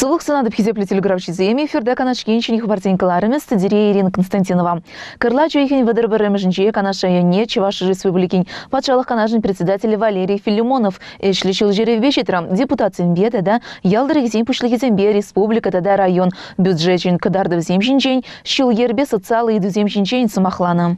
Сывлӑх сунатӑп хисеплӗ телеграфҫӑсем. Эфирта Канаш ен хыпарсен кӑларӑмӗ студире Ирина Константинова. Кӑрлач уйӑхӗн 31-мӗшӗнче Канаш районне Чӑваш Республикин Патшалӑх Канашӗн председателӗ Валерий Филимонов ӗҫлӗ ҫул ҫӳревпе ҫитрӗ. Депутатсемпе тата ял тӑрӑхӗсен пуҫлӑхӗсемпе республика тата район бюджечӗн кӑтартӑвӗсем ҫинчен, ҫул-йӗрпе социаллӑ ыйтусем ҫинчен сӑмахланӑ.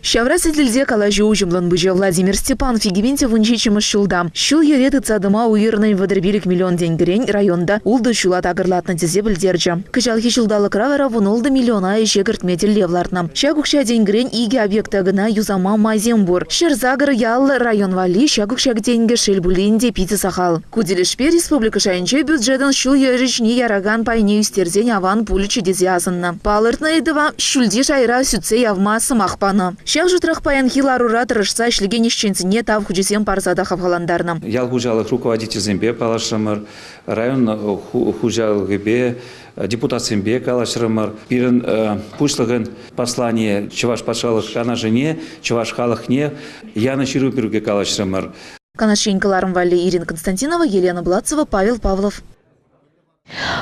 Ҫавра сӗтелте калаҫу уҫӑмлӑн пычӗ. Владимир Степанов икӗпин 17-мӗш ҫулта ҫул-йӗре тытса тӑма уйӑрнӑ 35 миллион тенкӗрен районта ултӑ ҫула такӑрлатнӑ тесе пӗлтерчӗ. Кӑҫалхи ҫулталӑкра вара 16 миллиона ӗҫе кӗртме тӗллев лартнӑ. Ҫак укҫа-тенкӗрен икӗ объекта кӑна юсама майсем пур. 108 яллӑ район валли ҫак укҫа-тенкӗ, шел пулин те, питӗ сахал. Ку тӗлӗшпе республика шайӗнче бюджетӑн ҫул-йӗр ҫине яракан пайне ӳстерсен аван пулӗччӗ тесе асӑннӑ. Палӑртнӑ ыйтӑва ҫӳлти шайра сӳтсе явма сӑмах панӑ. Ҫав шутрах паянхи ларура тӑрӑшса ӗҫлекен ӗҫченсене тав хучӗсем парса та хавхалантарнӑ. Ял хуҫалӑх руководителӗсемпе паллашрӑмӑр, район хуҫалӑхӗпе, депутатсемпе калаҫрӑмӑр. Пирӗн пуҫлӑхӑн посланийӗ Чӑваш патшалӑх канашӗне, чӑваш халӑхне янӑ ҫыру пирки калаҫрӑмӑр. Канаш ен кӑларӑм валли Ирина Константинова, Елена Блацева, Павел Павлов.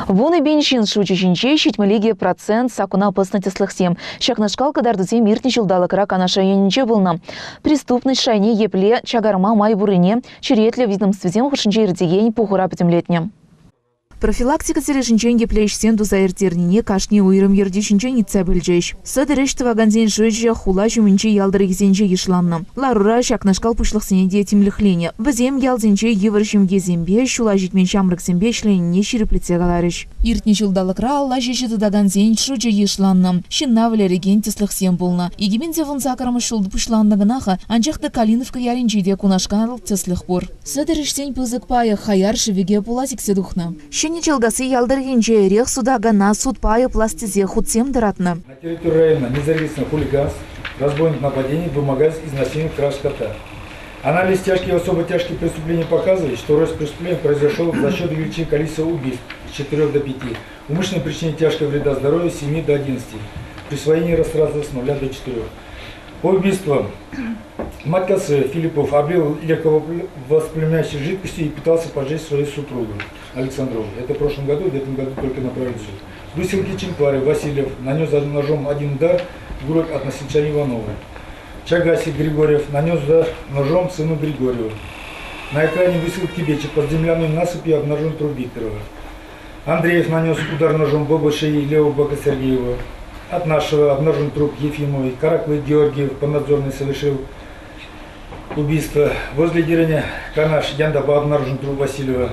10 000 ҫын шучӗ ҫинче 72% саккуна пӑснӑ тӗслӗхсем. Ҫакнашкал кӑтартусем иртнӗ ҫулталӑкра Канаш районӗнче пулнӑ. Преступность шайне епле чакарма май пуррине черетлӗ ведомствӑсем хушшинче иртекен пухура пӗтӗмлетнӗ. Профилактика тӗлӗшӗнчен епле ӗҫсем туса ирттернине кашни уйрӑм ертӳҫинчен ыйтса пӗлчӗҫ. Сӑтӑр ӗҫ тӑвакансен шучӗ хула ҫумӗнчи ял тӑрӑхӗсенче йышланнӑ. Ларура ҫакнашкал пуҫлӑхсене те тимлӗхленӗ. Вӗсем ялсенче йывӑр ҫемьесемпе, ҫула ҫитмен ҫамрӑксемпе ӗҫленине ҫирӗплетсе каларӗҫ. Иртнӗ ҫулталӑкра алла ҫӗҫӗ тытакансен шучӗ йышланнӑ. Ҫынна вӗлерекен тӗслӗхсем пулнӑ. 2018-мӗш ҫул пуҫланнӑ кӑна-ха, анчах та Калиновка ялӗнче те кунашкал тӗслӗх пур. Сӑтӑр ӗҫсен пысӑк пайӗ хаяр шӗвеке пула сиксе тухнӑ. Ҫӗнӗ Чалкасси ял тӑрӑхӗнче эрех сутакана судпа айӑплас тесе хутсем тӑратнӑ. На территории района независимо хулиганств, разбойных нападений, вымогательств, изнасилований, краж скота. Анализ тяжких и особо тяжких преступлений показывает, что рост преступлений произошел за счет увеличения количества убийств с 4 до 5, умышленной причине тяжкого вреда здоровью с 7 до 11, присвоение растраты с 0 до 4. По убийствам Матькасы Филиппов облил легковоспламеняющей жидкостью и пытался поджечь свою супругу Александрову. Это в прошлом году, в этом году только направили в суд. В выселке Чинкваре Васильев нанес ножом один удар в грудь односельчане Иванова. Чагаси Григорьев нанес удар ножом сыну Григорьеву. На экране выселки Бечи под земляной насыпью обнаружен труп Викторова. Андреев нанес удар ножом в оба шеи левого бока Сергеева. От нашего обнаружен труп Ефимовой. Караклы Георгиев поднадзорный совершил убийство. Возле деревни Канаш Яндаба обнаружен труп Васильева.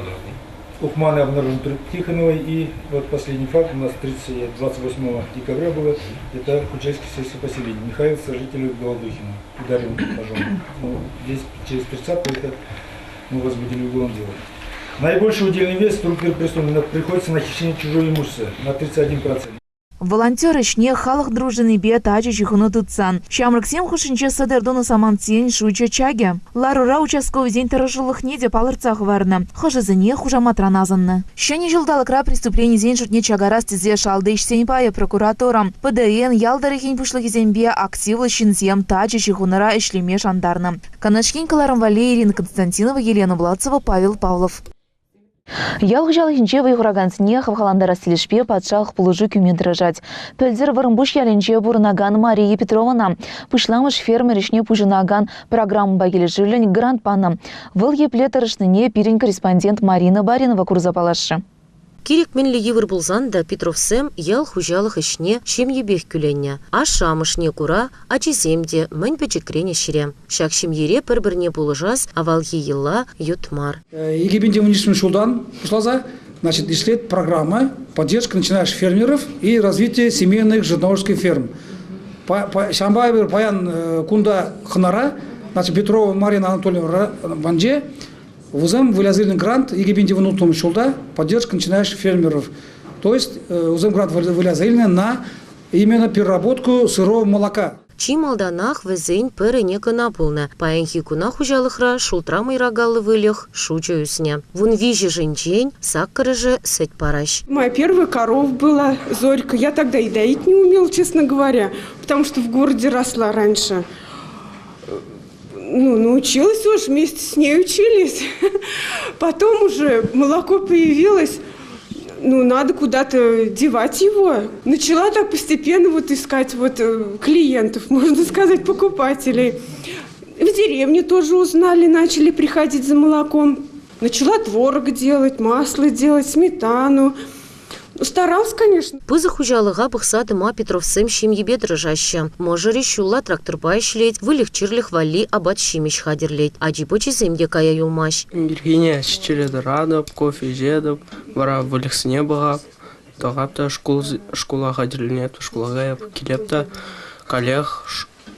Ухманы обнаружен труп Тихоновой. И вот последний факт у нас 30, 28 декабря было. Это Кучайский сельское поселение. Михаил сожителю Голодухина. Ударил ножом. Ну, здесь через 30 это мы возбудили уголовное дело. Наибольший удельный вес структуры преступления приходится на хищение чужого имущества на 31%. Волонтер ӗҫне халӑх дружинипе тачӑ ҫыхӑну тытсан ҫамрӑксем хушшинче сӑтӑр тунӑ самантсен шучӗ чакӗ. Ларура участковӑйсен тӑрӑшулӑхне те палӑртса хӑварнӑ. Хӑшӗсене хушаматран асӑннӑ. Ҫӗнӗ ҫулталӑкра преступленисен шутне чакарас тесе шалти ӗҫсен пайӗ прокуратура, ПДН, ял тӑрӑхӗн пуҫлӑхӗсемпе активлӑ ҫынсем тачӑ ҫыхӑнура ӗҫлеме шантарнӑ. Канаш ен кӑларӑм валли Ирина Константинова, Елена Владцева, Павел Павлов. Ял хуҫалӑхӗнче вӑй хуракансене хавхалантарас тӗлӗшпе патшалӑх пулӑшу кӳме тӑрӑшать. Пӗлтӗр Вӑрӑмпуҫ ялӗнче пурӑнакан Мария Петрована пуҫламӑш фермер ӗҫне пуҫӑнакан программӑпа килӗшӳллӗн грант панӑ. Вӑл епле тӑрӑшнине пирӗн корреспондент Марина Баринова курса паллашрӗ. Кирек мӗнле йывӑр пулсан та Петровсем ял хуҫалӑх ӗҫне ҫемйипех кӳленнӗ. Ашшӗ-амӑшне кура ачисем те мӗн пӗчӗкрен ӗҫре. Ҫак ҫемьере пӗр-пӗрне пулӑшас авалхи йӑла ют мар. 2013 ҫултан пуҫласа значит, ӗҫлет программа «Поддержка начинающих фермеров и развитие семейных животноводческих ферм». Ҫавӑнпа эпир паян кунта хӑнара, значит, Петрова Марина Анатольевна панче вӗсем выляса илнӗ грант 2016 ҫулта «Поддержка начинающих фермеров». То есть вӗсем грант выляса илнӗ на именно переработку сырого молока. Чи малтанах вӗсен пӗр ӗне кӑна пулнӑ. Паянхи куна хуҫалӑхра шултра мӑйракаллӑ выльӑх шучӗ ӳснӗ. 13-шӗнчен саккӑрӑшӗ сӗт параҫ. Моя первая корова была Зорька. Я тогда и доить не умела, честно говоря, потому что в городе росла раньше. Ну, научилась уж, вместе с ней учились. Потом уже молоко появилось. Ну, надо куда-то девать его. Начала так постепенно вот искать вот клиентов, можно сказать, покупателей. В деревне тоже узнали, начали приходить за молоком. Начала творог делать, масло делать, сметану. Старалась, конечно. Пысӑк хуҫалӑха пӑхса тӑма Петровсем ҫемйипе тӑрӑшаҫҫӗ. Мӑшӑрӗ ҫулла тракторпа ӗҫлет, выльӑх-чӗрлӗх валли апат-ҫимӗҫ хатӗрлет. Ачи-пӑчисем те кая юлмасть. Ирхине ҫиччӗре тӑратӑп, кофе ӗҫетӗп, вара выльӑхсене пӑхап, тӑхап та шкула хатӗрленетӗп, шкула каяп, килеп та каллех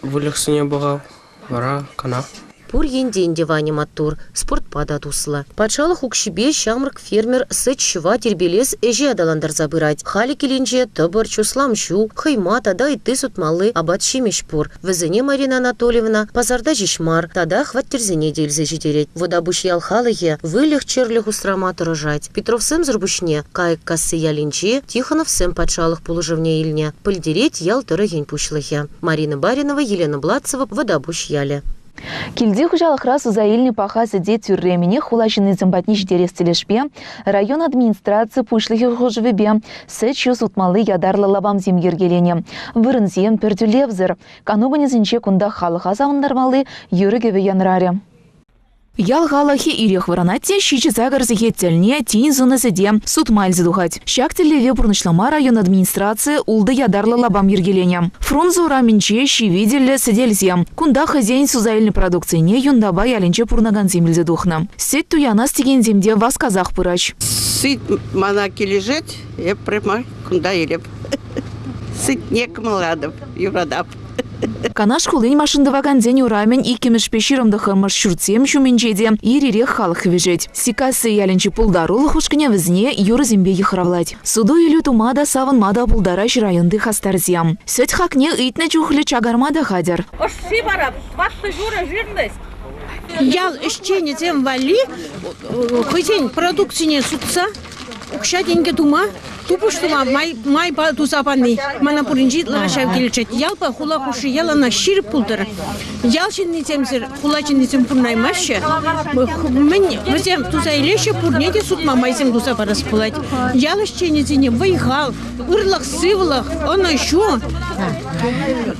выльӑхсене пӑхап, вара канап. Пур енчен те Ваня маттур, спортпа та туслӑ. Патшалӑх укҫипе ҫамрӑк фермер сӗт-ҫӑва тирпейлес ӗҫе аталантарса пырать. Халӗ килӗнче тӑпӑрч, услам ҫу, хӑйма тата ытти сутмалли апат-ҫимӗҫ пур. Вӗсене Марина Анатольевна пасарта ҫеҫ мар, тата хваттерсене те илсе ҫитерет. Вӑтапуҫ ял халӑхӗ выльӑх-чӗрлӗх усрама тӑрӑшать. Петровсемсӗр пуҫне Кайӑккасси ялӗнчи Тихоновсем патшалӑх пулӑшӑвне илнӗ, пӗлтерет ял тӑрӑхӗн пуҫлӑхӗ. Марина Баринова, Елена Блацева, Вӑтапуҫ ялӗ. Килти хуҫалӑхра суса илнӗ паха сӗте тӳрремӗнех хула ҫыннисем патне ҫитерес тӗлӗшпе район администраци пуҫлӑхӗ хушӑвӗпе сӗт-ҫу сутмалли ятарлӑ лапамсем йӗркеленӗ. Вырӑнсем пӗр тӳлевсӗр. Кану кунӗсенче кунта халӑха савӑнтармалли юрӑ-кӗвӗ янрарӗ. Ял халӑхӗ ирех вӑранать те 7-8 сехет тӗлне тин сунӑ сӗте сутма илсе тухать. Ҫак тӗллеве пурнӑҫлама район администрацийӗ ултӑ ятарлӑ лапам йӗркеленӗ. Фрунзе урамӗнче ҫивитӗллӗ сӗтелсем. Кунта хӑйсен суса илнӗ продукцине Юнтапа ялӗнче пурӑнакансем илсе тухнӑ. Сӗт туянас текенсем те васкасах пыраҫ. Сӗт мана килӗшет, эп прямо кунта илеп. Сӗтне кӑмӑллатӑп, юратап. Канаш хулин машин тӑвакансен урамӗн иккӗмӗшпе 29-мӗш ҫуртсем ҫумӗнче те ир-ирех халӑх хӗвӗшет. Сиккасси ялӗнчи пултарулӑх ушкӑнӗ вӗсене юрӑсемпе йыхравлать. Суту-илӳ тума та, савӑнма та пултараҫ районти хастарсем. Сӗт хакне ыйтнӑ чухлӗ чакарма та хатӗр. Ӑшши вара тӑваттӑ ҫурӑ жирность. Ял ӗҫченӗсем валли хӑйсен продукцине сутса укҫа-тенкӗ тума, тупӑш тума май туса пани мана пуринчен ытларах ҫав килӗшет. Ялпа хула хушши яланах ҫирӗп пултӑр. Ял ҫыннисемсӗр хула ҫыннисем пурӑнаймаҫҫӗ. Мӗн вӗсем туса илеҫҫӗ, пурне те сутма майсем туса парас пулать. Ял ӗҫченӗсене вӑй-хал, ырлӑх-сывлӑх, ӑнӑҫу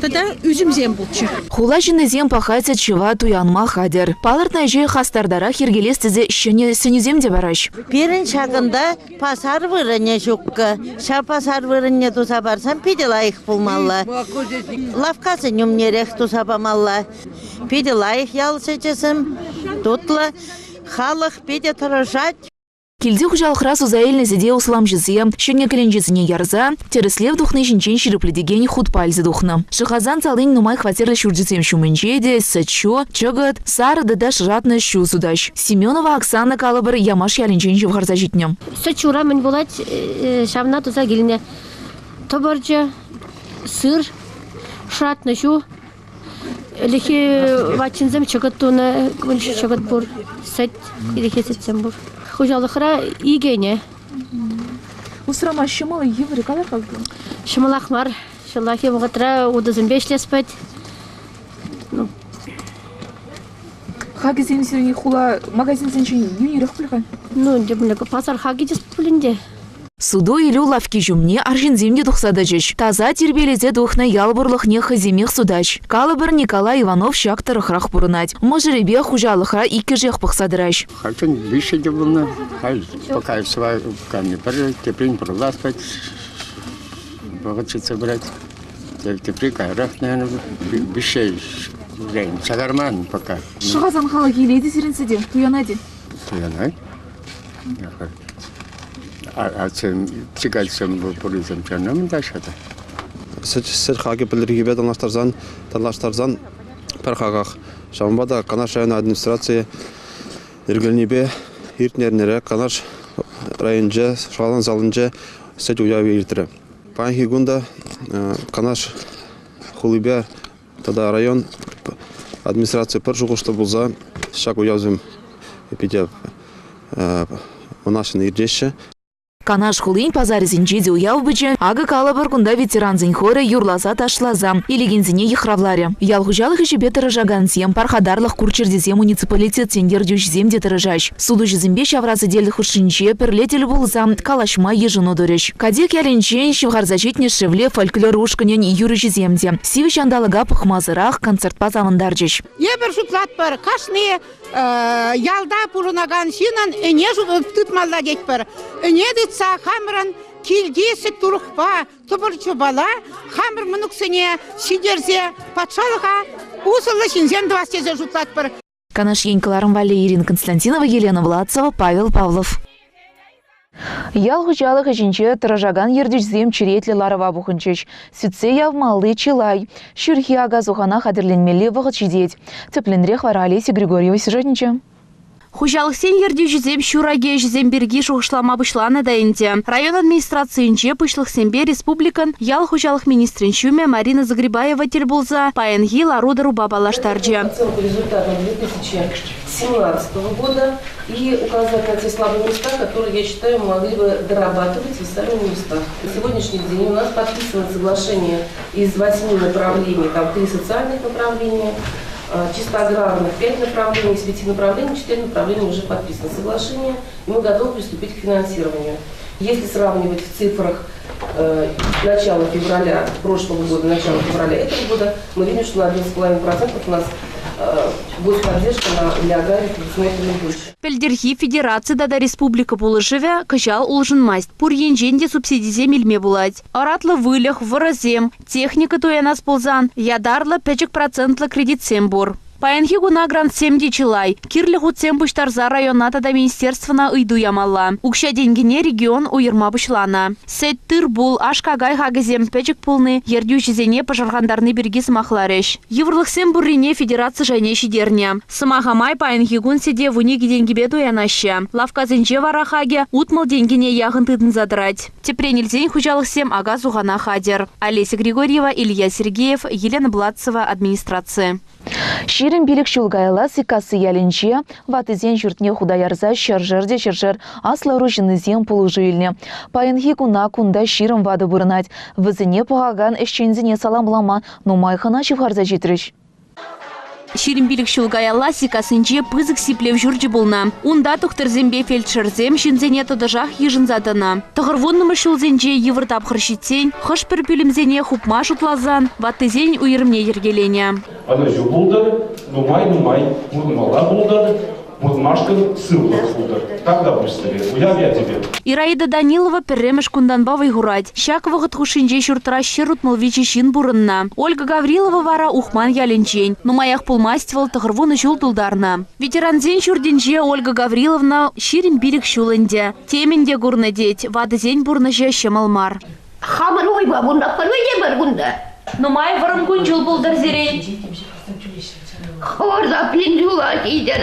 тата ӳсӗмсем пулччӑр. Хула ҫыннисем паха сӗт-ҫӑва туянма хатӗр. Палӑртнӑ ӗҫе хастартарах йӗркелес тесе ҫӗнӗ сӗнӳсем те параҫ. Пирӗн ҫакӑнта пасар вырӑнӗ ҫуккӑ. Ҫав пасар вырӑнне туса парсан питӗ лайӑх пулмалла. Лавккасен умнерех туса памалла. Питӗ лайӑх ял сӗчӗсем, тутлӑ. Халӑх питӗ тӑрӑшать. Килти хуҫалӑхра суса илнӗ сӗте усламҫӑсем ҫӗнӗ кӗленчесене ярса тӗрӗслев тухни ҫинчен ҫирӗплетекен хутпа илсе тухнӑ. Шӑхасан салин нумай хваттерлӗ ҫурчӗсем ҫумӗнче те сӗт-ҫу, чӑкӑт, сарӑ тата шӑратнӑ ҫу сутаҫ. Семенова Оксана калӑпӑр Ямаш ялӗнчен ҫывхарса ҫитнӗ. Сӗт-ҫура мӗн пулать, ҫавна туса килнӗ. Тӑпӑрчӑ, сыр, шӑратнӑ ҫу. Ӗлӗкхи ватҫынсем чӑкӑт тунӑ, чӑкӑт пур, сӗт, ӗлӗкхи сӗтсем пур. Хуҫалӑхра икӗ ӗне. Усрама ҫӑмӑл йывӑр калар-ха. Ҫӑмӑлах мар. Ҫуллахи вӑхӑтра утӑсемпе ӗҫлес пулать. Хакӗсем сирӗн хула магазинсенчен йӳнӗрех пуль-ха? Ну, пасар хакӗ те пуль ӗнтӗ. Суту-илӳ лавкки ҫумне арҫынсем те тухса тӑчӗҫ. Таса тирпейлесе тухнӑ ял пурлӑхне хӑйсемех сутаҫ. Калӑпӑр, Николай Иванов ҫак тӑрӑхрах пурӑнать. Мӑшӑрӗпе хуҫалӑхра иккӗшех пӑхса тӑраҫ. Хальччен виҫҫӗ те пулнӑ. Халь пока свайками пӗрре, теприн пӑрлас пек вӑхӑт ҫитсе пырать. Тепри каярах, наверное, виҫҫе чакарман пока. Шӑхасан халӑх илет-и сирӗн сӗте? Туянать-и? Туянать. Атьсем, чикальсем пуррисем чарнамын та шата. Сӗт хакӗ пӗлтӗрхипе танлаштарсан пӗр хаках. Ҫавӑнпа та Канаш район администрацийӗ йӗркеленипе иртнӗ эрнере Канаш районӗнче Шӑхасан салинче сӗт уявӗ иртрӗ. Паянхи кун та Канаш хулипе тата район администрацийӗ пӗр шухӑшлӑ пулса ҫак уявсем питӗ мӑнаҫлӑн иртеҫҫӗ. Канаш хулин пасарӗсенче те уяв пычӗ. Акӑ калӑпӑр кунта ветерансен хорӗ юрласа-ташласа илекенсене йыхравларӗ. Ял хуҫалӑх ӗҫӗпе тӑрӑшакансем, пархатарлӑх курччӑр тесе муниципалитетсен ертӳҫисем те тӑрӑшаҫ. Сутуҫӑсемпе ҫавра сӗтел хушшинче пӗрле тӗл пулса калаҫма йышӑну турӗҫ. Катек ялӗнчен ҫывхарса ҫитнӗ Шевле фольклор ушкӑнӗн юрӑҫисем те сивӗ ҫанталӑка пӑхмасӑрах концертпа савӑнтарчӗҫ. Эпир шутлатпӑр, кашни ялта пурӑнакан ҫыннӑн ӗне тытмалла тетпӗр. Ӗне тытса хамӑрӑн килти сӗт-турӑхпа, тӑпӑрчӑпала хамӑр мӑнуксене ҫитерсе патшалӑха усӑллӑ ҫынсем тӑвас тесе шутлатпӑр. Канаш ен кӑларӑм валли Ирина Константинова, Елена Владцева, Павел Павлов. Ял хуҫалӑх ӗҫӗнче тӑрӑшакан ертӳҫӗсем черетлӗ ларӑва пухӑнчӗҫ. Сӳтсе явмалли чылай. Ҫурхи ака-сухана хатӗрленмелли вӑхӑт ҫитет. Тӗплӗнрех вара Олеся Григорьева сюжетӗнче. Хуҫалӑхсен ертӳҫисем ҫур аки ӗҫӗсем пирки шухӑшлама пуҫланӑ та ӗнтӗ. Район администрацийӗнче пуҫлӑхсемпе республикӑн ял хуҫалӑх министрӗн ҫумӗ Марина Загребаева тӗл пулса паянхи лару-тӑрупа паллаштарчӗ. Оценку результатов 2017 года и указать на те слабые места, которые, я считаю, могли бы дорабатывать и сами места. На сегодняшний день у нас подписано соглашение из восьми направлений, там три социальных направления, чисто аграрных пять направлений, из пяти направлений, четыре направления уже подписано соглашение, и мы готовы приступить к финансированию. Если сравнивать в цифрах начала февраля прошлого года, начала февраля этого года, мы видим, что на 11,5% у нас господдержка для аграриев предусмотрена больше. Пӗлтӗрхи федераци тата республика пулӑшӑвӗ кӑҫал улшӑнмасть. Пур енчен те субсидисем илме пулать. Ӑратлӑ выльӑх, вӑрӑсем, техника туянас пулсан ятарлӑ пӗчӗк процентлӑ кредитсем пур. Паянхи куна грантсем те чылай. Кирлӗ хутсем пуҫтарса района тата министерствӑна ыйту ямалла. Укҫа-тенкӗне регион уйӑрма пуҫланӑ. Сӗт, тыр-пул, аш-какай хакӗсем пӗчӗк пулни ертӳҫӗсене пӑшӑрхантарни пирки сӑмахларӗҫ. Йывӑрлӑхсем пуррине федераци шайне ҫитернӗ. Сӑмаха май, паянхи кун сӗте 12 тенкӗпе туянаҫҫӗ. Лавккасенче вара хакӗ 60 тенкӗне яхӑн тытӑнса тӑрать. Тӗпрен илсен хуҫалӑхсем ака-сухана хатӗр. Олеся Григорьева, Илья Сергеев, Елена Бладцева, администраци. 25 ҫул каялла Сиккасси ялӗнче ваттисен ҫуртне хута ярса ҫӗршер те ҫӗршер аслӑ ӑру ҫыннисем пулӑшу илнӗ. Паянхи куна кунта 20 ватӑ пурӑнать. Вӗсене пӑхакан ӗҫченсене саламлама нумай хӑна ҫывхарса ҫитрӗҫ. 25 ҫул каялла Сиккассинче пысӑк сиплев ҫурчӗ пулнӑ. Унта тухтӑрсемпе фельдшерсем ҫынсене тӑтӑшах йышӑнса тӑнӑ. Тӑхӑрвуннӑмӗш ҫулсенче йывӑр тапхӑр ҫитсен хӑш-пӗр пӳлӗмсене хупма шутласан ваттисен уйрӑмне йӗркеленӗ. Ӑнӑҫу пултӑр, нумай-нумай пурӑнмалла пултӑр, пурӑнмашкӑн сывлӑх пултӑр. Тавтапуҫ сире, уяв ячӗпе. Ираида Данилова пӗрремӗш кунтанпа вӑй хурать. Ҫак вӑхӑт хушшинче ҫуртра 163 ҫын пурӑннӑ. Ольга Гаврилова вара Ухман ялӗнчен. Нумаях пулмасть вӑл 90 ҫул тултарнӑ. Ветерансен ҫуртӗнче Ольга Гавриловна 25 ҫул ӗнтӗ. Темӗн те курнӑ тет, ватӑсен пурнӑҫӗ ҫӑмӑл мар. Хамӑр уйпа пурӑнатпӑр вӗт эпир кунта. Нумай вӑрӑм кун-ҫул пултӑр сирӗн. Хӑвӑрта пин ҫула ҫитӗр.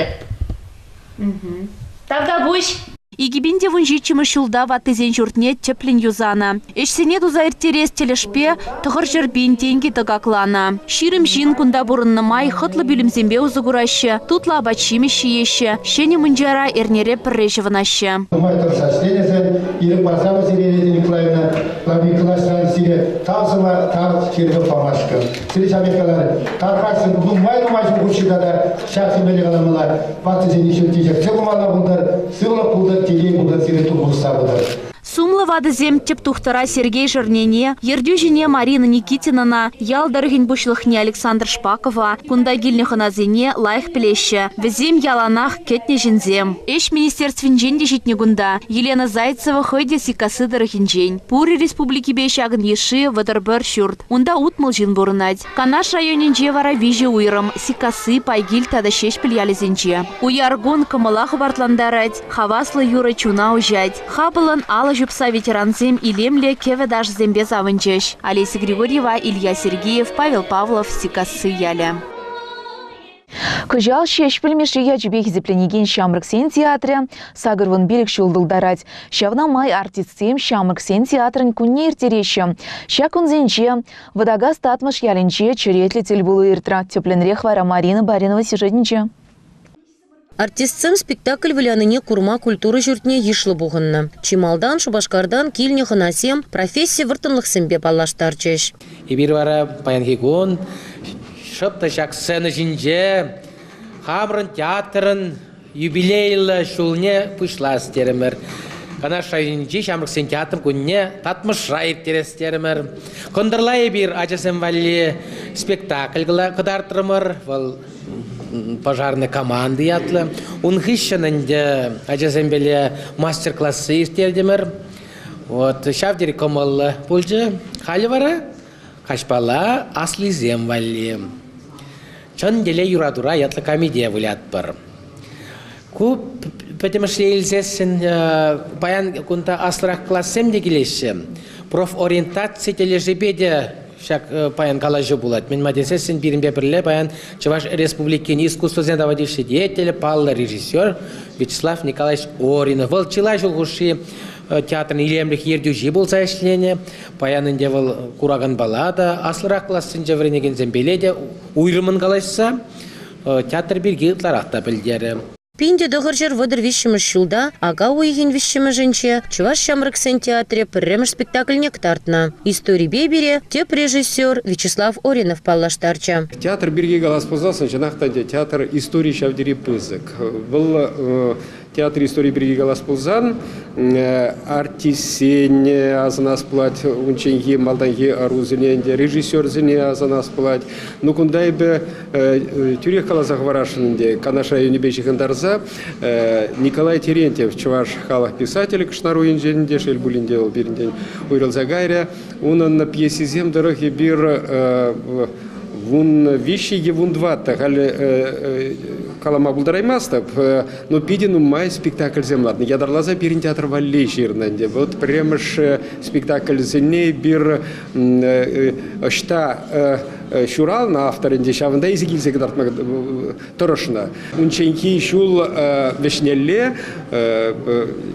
Тавтапуҫ. 2017 ҫулта ваттисен ҫуртне тӗплӗн юсанӑ. Ӗҫсене туса ирттерес тӗлӗшпе 900 пин тенкӗ тӑкакланӑ. 20 ҫын кунта пурӑннӑ май хӑтлӑ пӳлӗмсемпе усӑ кураҫҫӗ, тутлӑ апат-ҫимӗҫ ҫиеҫҫӗ, ҫӗнӗ мунчара эрнере пӗрре ҫӑвӑнаҫҫӗ. Нумай тӑрӑшса ӗҫленӗшӗн ирӗк парса сире, Елена Николаевна, Николаевна сире тав сӑма тав череке памашкӑн. Сире ҫав пек каларӗ. Тархасшӑн нумай-нумай ҫул хушши тата ҫак сӗмеле каламалла. Ваттисене ҫӳлти ҫӗрсе пымалла пултӑр, сывлӑх пултӑр, телей пултӑр, сире турпӑхса пытӑр. Сумлӑ ватӑсем тӗп тухтӑра Сергей Шернене, ертӳҫӗне Марина Никитинӑна, ял тӑрӑхӗн пуҫлӑхне Александр Шпакова, кунта килнӗ хӑнасене лайӑх пӗлеҫҫӗ. Вӗсем яланах кӗтнӗ ҫынсем. Ӗҫ министерствинчен те ҫитнӗ кунта. Елена Зайцева хӑй те Сиккасси тӑрӑхӗнчен. Пурӗ республикипе ҫакӑн йышши 31 ҫурт. Унта 60 ҫын пурӑнать. Канаш районӗнче вара виҫӗ уйрӑм, Сиккасси, Пайкилт тата Ҫеҫпӗл ялӗсенче. Уяр кун кӑмӑла хӑпартлантарать, хаваслӑ юрӑ чуна уҫать. Хапӑлӑн алӑ ҫупса ветерансем илемлӗ кӗвӗ ташӑсемпе савӑнчӗҫ. Олеся Григорьева, Илья Сергеев, Павел Павлов, Сиккасси ялӗ. Кӑҫал Ҫеҫпӗл Мишши ячӗпе хисепленекен ҫамрӑксен театрӗ 85 ҫул тултарать. Ҫавна май артистсем ҫамрӑксен театрӗн кунне ирттереҫҫӗ. Ҫак кунсенче Вӑтакас Татмӑш ялӗнче черетлӗ тӗлпулу иртрӗ. Тӗплӗнрех вара Марина Баринова сюжетӗнче. Артистсем спектакль вылянине курма культура ҫуртне йышлӑ пухӑннӑ. Чи малтан Шупашкартан килнӗ хӑнасем професси вӑрттӑнлӑхсемпе паллаштарчӗҫ. Эпир вара паянхи кун шӑп та ҫак сцена ҫинче хамӑрӑн театрӑн юбилейлӑ ҫулне пуҫлас терӗмӗр. Канаш районӗнчи ҫамрӑксен театр кунне Татмӑшра ирттерес терӗмӗр. Кӑнтӑрла эпир ачасем валли спектакль кӑтартрӑмӑр. Вӑл пожарная команда ятлӑ. Ун хыҫҫӑн ӗнтӗ ачасемпеле мастер-классы ирттертӗмӗр. Вот, ҫав тери кӑмӑллӑ пулчӗ. Халӗ вара каҫпала аслисем валли. Чӑн телей юратура ятлӑ комедие вылятпӑр. Ку пӗтӗмӗшле илсессӗн паян кунта аслӑрах классем те килеҫҫӗ. Профориентаци тӗлӗшӗпе те ҫак паян калаҫу пулать. Мӗн-ма тесессӗн пирӗнпе пӗрле паян Чӑваш Республикин искусствӑсен тава тивӗҫлӗ деятелӗ, паллӑ режиссер Вячеслав Николаевич Оринов. Вӑл чылай ҫул хушши театрӑн илемлӗх ертӳҫи пулса ӗҫленӗ. Паян ӗнтӗ вӑл кураканпала та, аслӑрах классенче вӗренекенсемпеле те уйрӑммӑн калаҫса театр пирки ытларах та пӗлтерӗ. 1933 ҫулта ака уйӑхӗн виҫҫӗмӗшӗнче Чӑваш ҫамрӑксен театрӗ пӗрремӗш спектакльне кӑтартнӑ. Историпе пире тӗп режиссер Вячеслав Оринов паллаштарчӗ. Театр пирки калас пулсассӑн, чӑнах та ӗнтӗ театр истори ҫав тери пысӑк. Вӑл театр историйӗ пирки калас пулсан, артистсене асӑнас пулать, унчченхи малтанхи ӑрусене ӗнтӗ, режиссерсене асӑнас пулать. Ну, кунта эпӗ тӳрех каласа хӑварасшӑн ӗнтӗ, Канаш районӗпе ҫыхӑнтарса Николай Терентьев, чӑваш халӑх писателӗ Кӑшнаруйӗнчен те, шел пулин те, вӑл пирӗнтен уйрӑлса кайрӗ. Унӑн пьесисем тӑрӑх эпир 13 е 14 халӗ калама пултараймастӑп, но питӗ нумай спектакльсем лартнӑ. Ятарласа пирӗн театр валли ҫырнӑ ӗнтӗ. Вот пӗрремӗш спектакльсене эпир ӑҫта ҫуралнӑ автор ӗнтӗ, ҫавӑнта илсе килсе кӑтартма тӑрӑшнӑ. Унчченхи ҫул вӗҫнелле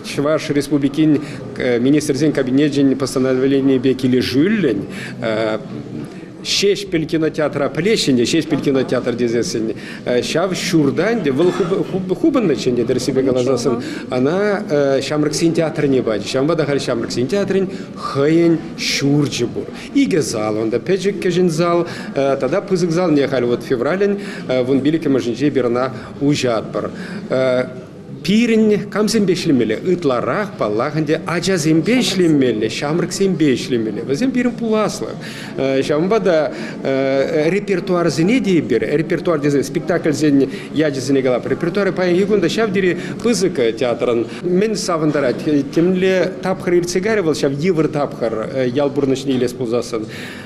Чӑваш Республикин Министрсен Кабинечӗн постановленийӗпе килӗшӳллӗн Ҫеҫпӗл кинотеатра пӗлеҫҫӗ ӗнтӗ, Ҫеҫпӗл кинотеатр тесессӗн ҫав ҫурта ӗнтӗ вӑл хупӑннӑччӗ ӗнтӗ, тӗрӗссипе каласассӑн, ӑна ҫамрӑксен театрне пачӗ. Ҫавӑнпа та халь ҫамрӑксен театрӗн хӑйӗн ҫурчӗ пур. Икӗ зал унта, пӗчӗк кӗҫӗн зал тата пысӑк залне халь вот февралӗн 15-мӗшӗнче эпир ӑна уҫатпӑр. Пирӗн камсемпе ӗҫлемелле? Ытларах, паллах ӗнтӗ, ачасемпе ӗҫлемелле, ҫамрӑксемпе ӗҫлемелле. Вӗсем пирӗн пуласлӑх. Ҫавӑнпа та репертуарсене те эпир, репертуар тесе спектакльсен ячӗсене калап, репертуарӗ паянхи кун та ҫав тери пысӑк театрӑн. Мӗн савӑнтарать? Темле тапхӑр иртсе кайрӗ вӑл ҫав йывӑр тапхӑр ял пурнӑҫне илес пулсассӑн.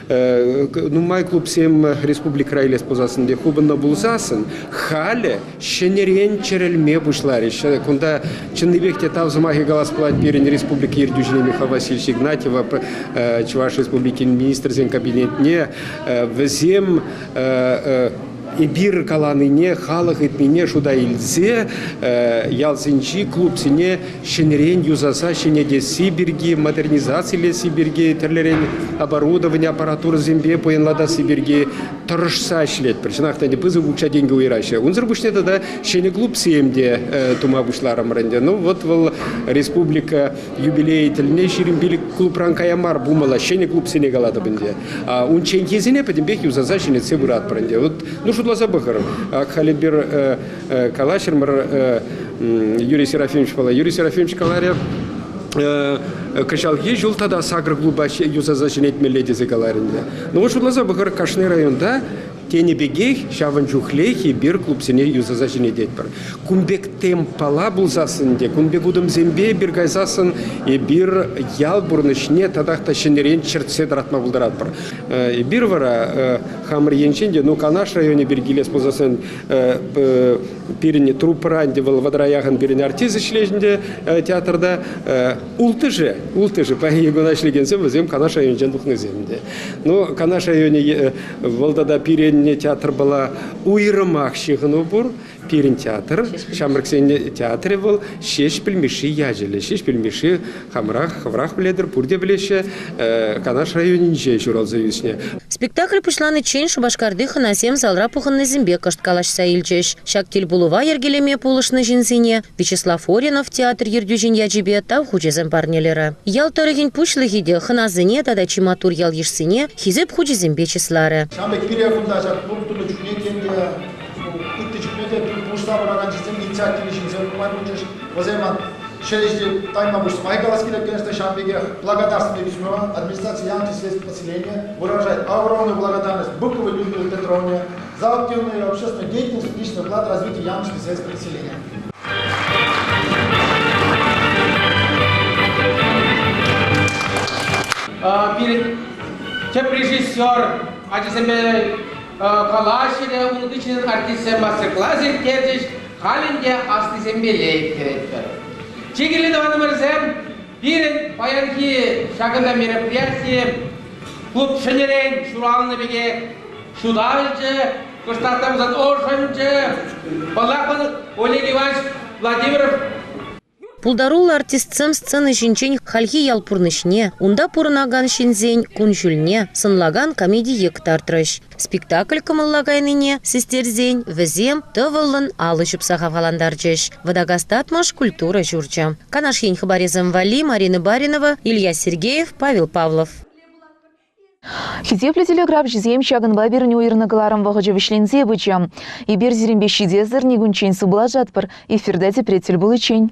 Нумай клубсем республикӑра илес пулсассӑн те хупӑннӑ пулсассӑн халӗ ҫӗнӗрен чӗрӗлме пуҫларӗҫ. Кунта чӑннипех те тав сӑмахӗ калас пулать пирӗн республика ертӳҫине Михаил Васильевич Игнатьева, Чӑваш Республикин Министрсен Кабинетне. Вӗсем эпир каланине, халӑх ыйтнине шута илсе ялсенчи клубсене ҫӗнӗрен юсаса ҫӗнетесси пирки, модернизацилесси пирки, тӗрлӗрен оборудовани, аппаратурӑсемпе пуянлатасси пирки тӑрӑшса ӗҫлетпӗр. Чӑнах та ӗнтӗ пысӑк укҫа-тенкӗ уйӑраҫҫӗ. Унсӑр пуҫне тата ҫӗнӗ клубсем те тума пуҫларӑмӑр ӗнтӗ. Ну вот вӑл республика юбилейӗ тӗлне 25 клубран кая мар пулмалла. Ҫӗнӗ клубсене калатӑп ӗнтӗ. Унчченхисене пӗтӗмпех юсаса ҫӗнетсе пыратпӑр ӗнтӗ. Вот, ну шутласа пӑхӑр. Халь эпир калаҫрӑмӑр Юрий Серафимовичпала. Юрий Серафимович каларӗ, кӑҫалхи ҫул тата сакӑр клуба юсаса ҫӗнетмелле тесе каларӗ ӗнтӗ. Ну вот шутласа пӑхӑр, кашни районта тенӗ пекех ҫавӑн чухлех эпир клубсене юсаса ҫӗнететпӗр. Кун пек темпала пулсассӑн те, кун пек утӑмсемпе эпир кайсассӑн эпир ял пурнӑҫне татах та ҫӗнӗрен чӗртсе тӑратма пултаратпӑр. Эпир вара хамӑр енчен те, ну Канаш районӗ пирки илес пулсассӑн, пирӗн труппӑра ӗнтӗ вӑл вӑтӑра яхӑн пирӗн артист ӗҫлет ӗнтӗ театрта. Улттӑшӗ, улттӑшӗ паянхи куна ӗҫлекенсем вӗсем Канаш районӗнчен тухнисем те. Ну, Канаш районӗ вӑл тата пирӗн театрпала уйрӑмах ҫыхӑну пур. Пирӗн театр, ҫамрӑксен театрӗ вӑл Ҫеҫпӗл Мишши ячӗллӗ. Ҫеҫпӗл Мишши хамӑрах, хӑвӑрах пӗлетӗр, пурте пӗлеҫҫӗ, Канаш районӗнче ҫуралса ӳснӗ. Спектакль пуҫланиччен Шупашкарти хӑнасем залра пухӑннисемпе кӑшт калаҫса илчӗҫ. Ҫак тӗлпулӑва йӗркелеме пулӑшнӑ ҫынсене Вячеслав Оринов театр ертӳҫин ячӗпе тав хучӗсем парнелерӗ. Ял тӑрӑхӗн пуҫлӑхӗ те хӑнасене тата чи маттур ял-йышсене Хисеп хучӗсемпе чысларӗ. Ҫавӑн пек пире кунта ҫак клуб тунӑ чухне те ӗнтӗ ытти чухне те пулӑшса пыракан ҫынсем, инициативлӑ ҫынсем нумай пулчӗҫ. Вӗсем ман ҫӗнӗ ӗҫе тайма пуҫ сӑмахӗ калас килет, конечно, ҫавӑн пекех благодарственное письмо администрации Янки сельского поселения выражает огромную благодарность Быковой Людмиле Петровне за активную общественную деятельность и личный вклад в развитие Ямочки сельского населения. Пирӗн тӗп режиссер ачасемпе калаҫрӗ, ун хыҫҫӑн артистсем мастер-класс ирттерчӗҫ, халь ӗнтӗ аслисемпеле ирттеретпӗр. Чи кирлӗ тӑванӑмӑрсем, пирӗн паянхи ҫакӑнта мероприяти клуб ҫӗнӗрен ҫуралнӑ пекех ҫуталчӗ, кӑштах та пулсан ӑшӑнчӗ. Паллах, Олег Иванович Владимиров Пултаруллӑ артистсем сцена ҫинчен хальхи ял пурнӑҫне, унта пурӑнакан ҫынсен кун-ҫулне сӑнлакан комедие кӑтартрӗҫ. Спектакль кӑмӑлла кайнине систерсен вӗсем тӑвӑллӑн алӑ ҫупса хавхалантарчӗҫ. Вӑтакас Татмӑш культура ҫурчӗ. Канаш ен хыпарӗсем валли Марина Баринова, Илья Сергеев, Павел Павлов. Хисеплӗ телеграфҫӑсем ҫакӑнпа пирӗн уйӑрнӑ кӑларӑм вӑхӑчӗ вӗҫленсе пычӗ. Эпир сирӗнпе ҫитес эрнекунччен сывпуллашатпӑр. Эфирта тепре тӗл пуличчен.